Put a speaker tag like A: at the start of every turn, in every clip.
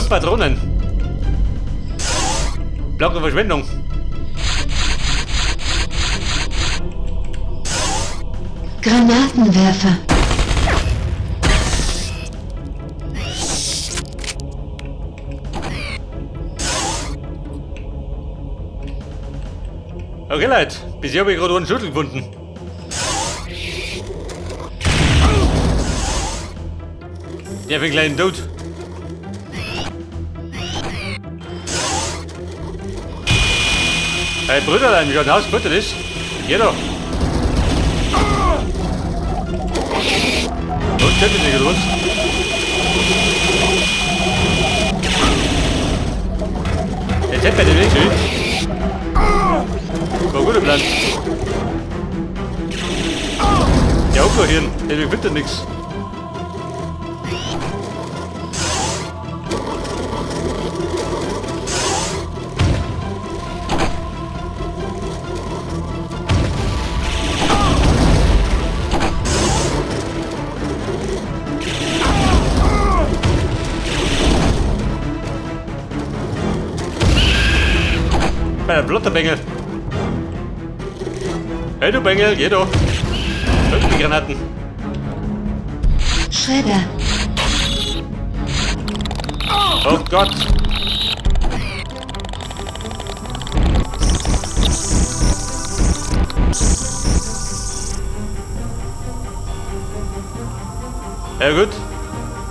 A: 5 Patronen. Blanke Verschwendung.
B: Granatenwerfer.
A: Okay, Leute. Bisher habe ich gerade einen Schlüssel gefunden. Der für einen kleinen Tod. Hey Brüderlein, wie schaut denn aus? Gut, das ist. Geh doch. Und tötet nicht, oder was? Der Teppich, der will schön. War guter Plan. Der auch noch hier, der findet nix. Bei der flotter Bengel. Hey du Bengel, geh doch. 5 Granaten.
B: Schredder.
A: Oh Gott. Ja gut.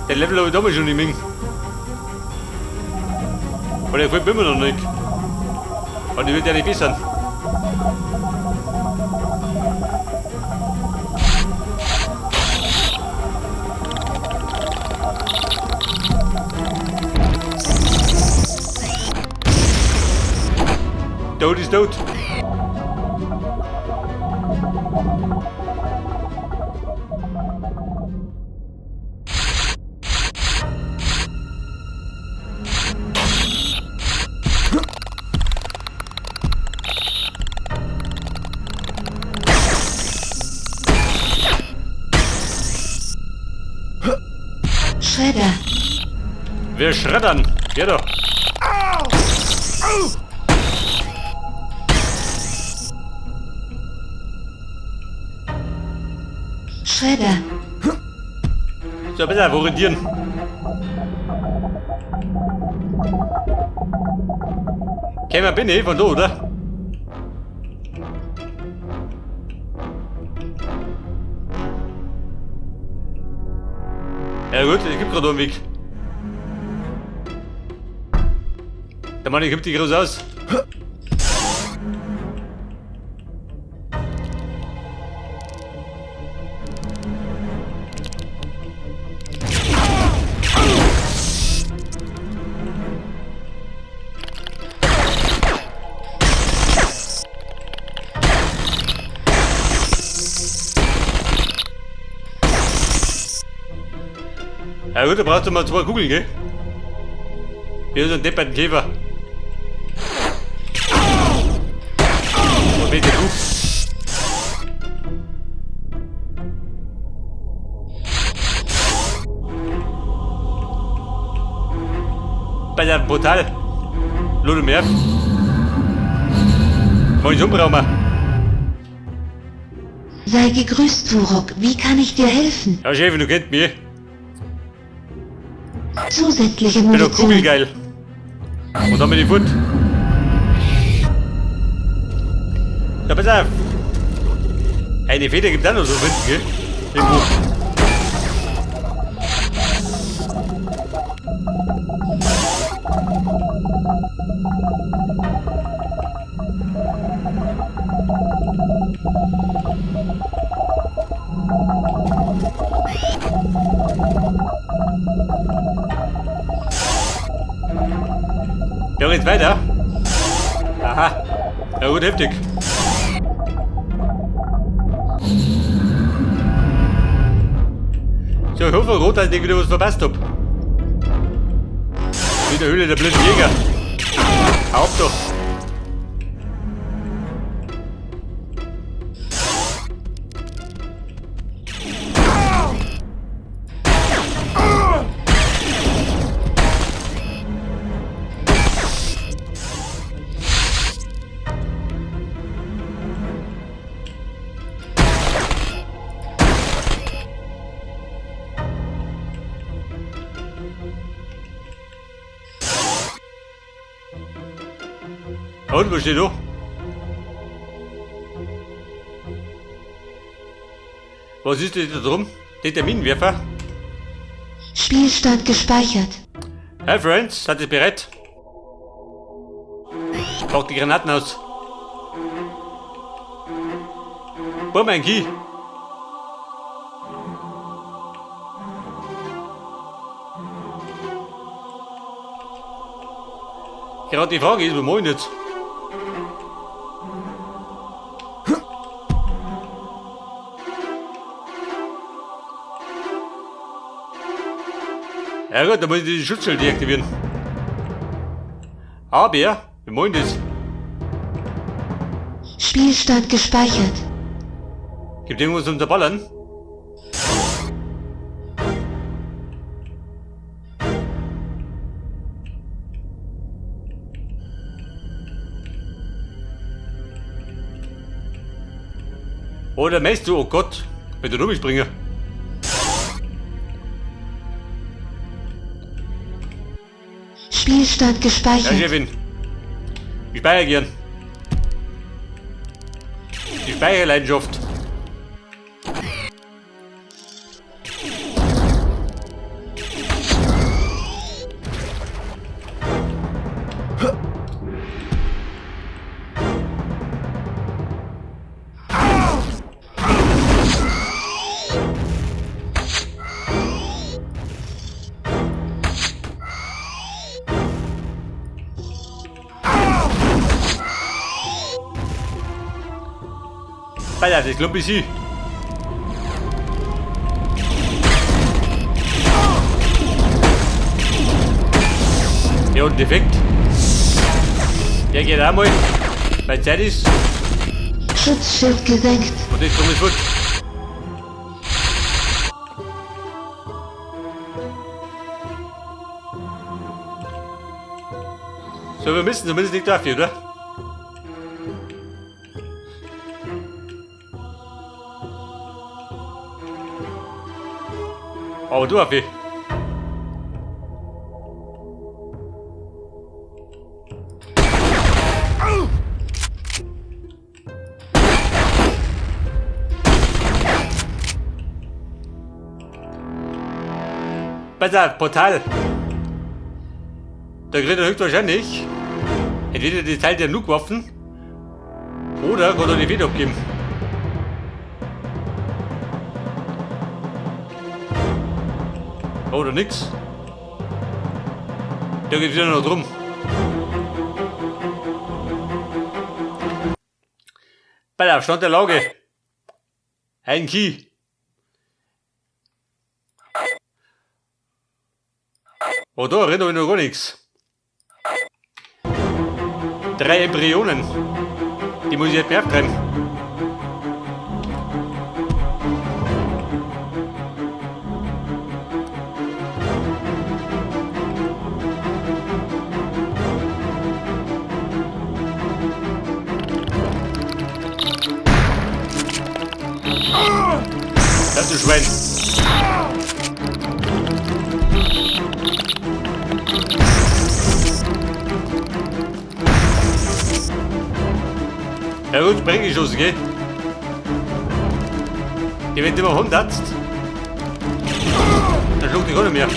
A: Den Level habe ich damals schon nicht mehr. Aber der gefällt mir immer noch nicht. Und ich will ja nicht wissen. Tot ist tot.
B: Schredder.
A: Wir schreddern. Geh doch.
B: Schredder.
A: So, besser orientieren. Käme bin ich von da, oder? Ja gut, es gibt gerade einen Weg. Der Mann, gibt die groß aus. Ja gut, da brauchst du mal 2 Kugeln, gell? Hier ist ein depperten Käfer. Was bist denn du? Bei der brutal. Lode mehr. Moin Umbraumer.
B: Sei gegrüßt, Vurok. Wie kann ich dir helfen?
A: Ja, Chef, du kennst mich.
B: Zusätzliche
A: Ich bin doch
B: Munition.
A: kugelgeil. Und dann bin ich fort. Ja, pass auf. Eine Feder gibt es auch noch so finden, gell? Irgendwo. Ja, geht's weiter. Aha. Ja gut, heftig. So, ich hoffe, rot, dass ich wieder was verpasst hab. Wieder Höhle der blinden Jäger. Hau ab doch. Und wo steht du? Was ist denn da drum? Der Minenwerfer?
B: Spielstand gespeichert.
A: Hey Friends, seid ihr bereit? Pack die Granaten aus. Boah, mein Key. Gerade die Frage ist, wo mach ich jetzt? Ja gut, dann muss ich die Schutzschild deaktivieren. Aber, wir machen das.
B: Spielstand gespeichert.
A: Gibt irgendwas zum Zerballern? Oder meinst du, oh Gott, wenn du rumspringen?
B: Spielstand gespeichert.
A: Ja, Chefin. Ich speichere gern. Die Speicherleidenschaft. Alter, das Klump ist sie. Ja, und defekt. Der geht auch mal, weil Zeit ist.
B: Schutzschild gesenkt.
A: Und das drum ist fort. So, wir müssen zumindest nicht dafür, oder? Aber du, Affe. Pass auf, Portal. Da kriegt er höchstwahrscheinlich entweder die Teil der Nuke-Waffen oder kann er die Feder abgeben. Oder nix. Da geht's wieder noch drum. Bei der Stand der Lage. Ein Key. Oh, da erinnere ich noch gar nichts. 3 Embryonen. Die muss ich jetzt mehr auftreiben. Das ist Schwein. Ja gut, Sprenggeschosse, gell? Die wenn du immer 100, dann schluckt die gar nicht mehr.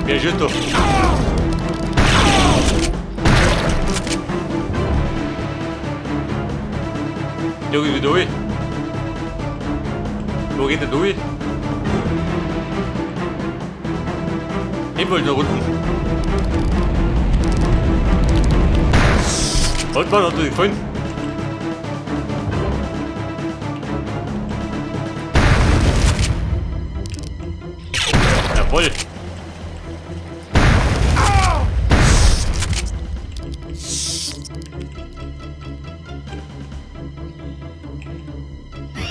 A: Wer schießt da? Ja, geht wieder durch. Wo geht der durch? Ich wollte nach unten. Und was hat dir gefallen? Jawohl.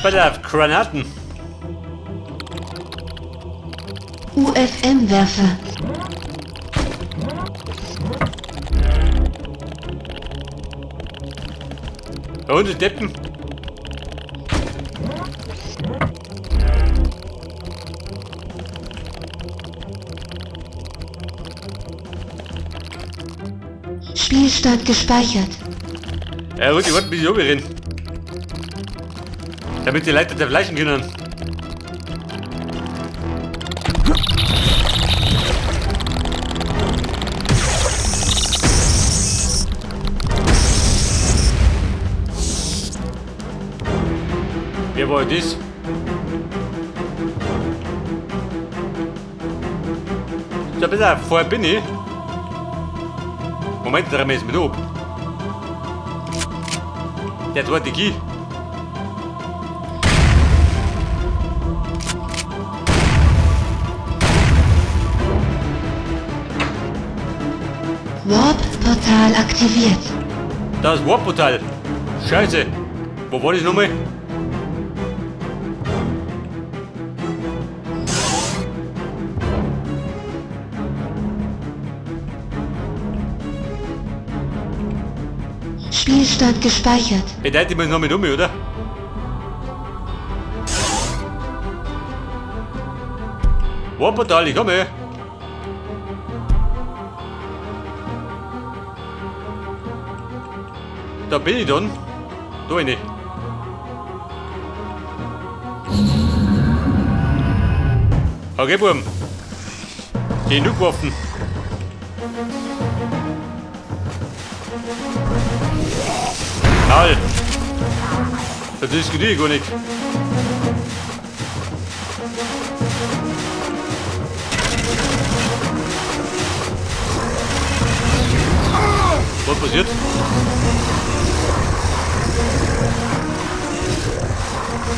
A: Pass auf, Granaten.
B: UFM-Werfer.
A: Da unten Deppen.
B: Spielstand gespeichert.
A: Ja gut, ich wollte ein bisschen runterrennen. Damit die Leute zerfleischen können. Wer war das? So, pass auf, vorher bin ich. Moment, da drehen wir jetzt mit ab. Der zweite Key.
B: Warp-Portal aktiviert.
A: Das Warp-Portal. Scheiße. Wo war das nochmal?
B: Spielstand gespeichert.
A: Bedeutet, ich muss noch mit um, oder? Warp-Portal, ich komme. Da bin ich dann. Da rein. Okay, Buben. Genug Waffen. Maul. Das diskutiere ich gar nicht. Was passiert?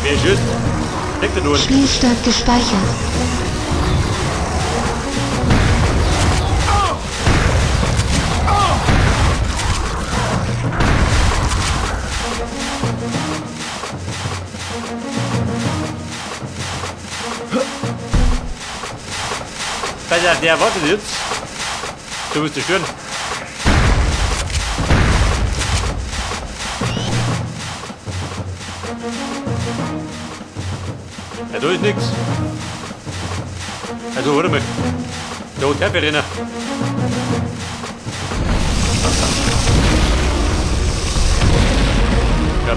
A: Wer schießt? Deckt er nur.
B: Spielstand gespeichert.
A: Pass auf, der wartet jetzt. Du musst dich stören. Ja, da ist nix. Also, warte mal. Da hat der. Ja,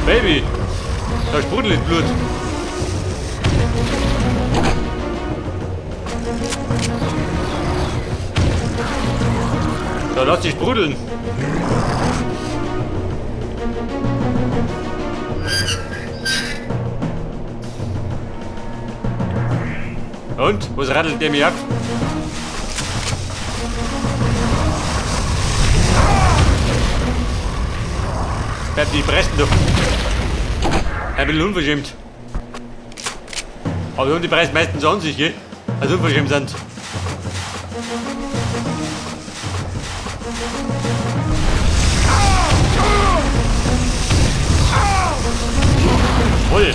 A: Baby. Da sprudelt Blut. Da lass dich sprudeln. Und? Was radelt der mir ab? Bleib die pressen doch. Ein bisschen unverschämt. Aber die preisen meistens an sich, gell? Also unverschämt sind. Voll.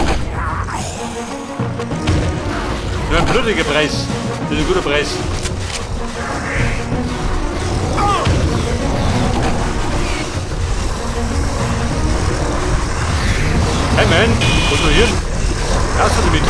A: Nur ein blutiger Preis. Das ist ein guter Preis. Hey man, was ist hier? Raus damit.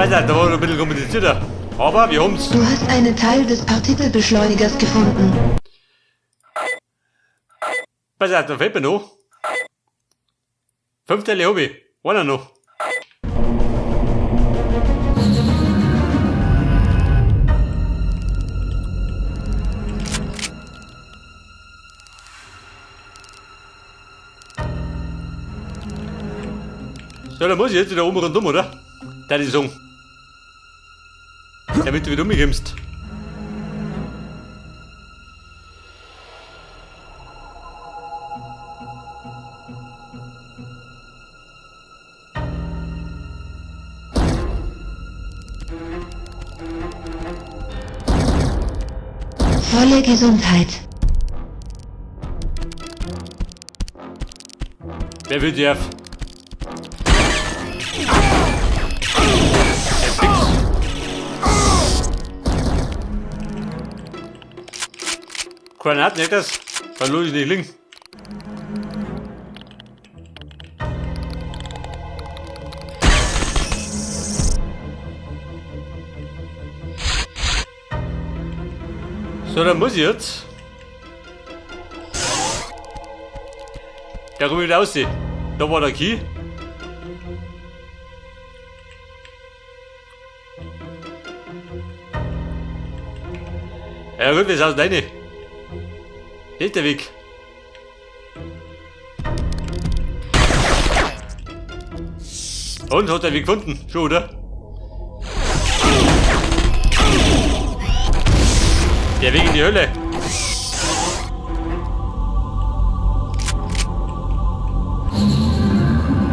A: Auf, da war noch ein bisschen komplizierter. Aber wir haben's.
B: Du hast einen Teil des Partikelbeschleunigers gefunden.
A: Pass auf, da fehlt mir noch. 5 Teile hab ich. Einer noch. So, dann muss ich jetzt wieder oben rundum, oder? Da die Song. Damit du wieder umkommst.
B: Volle Gesundheit.
A: Wer will die auf? Granaten nicht das? Kann logisch nicht liegen. So, dann muss ich jetzt. Da komme ich wieder raus. Da war der Key. Ja gut, wir sind deine. Das ist der Weg. Und hat er Weg gefunden? Schon, oder? Der Weg in die Hölle.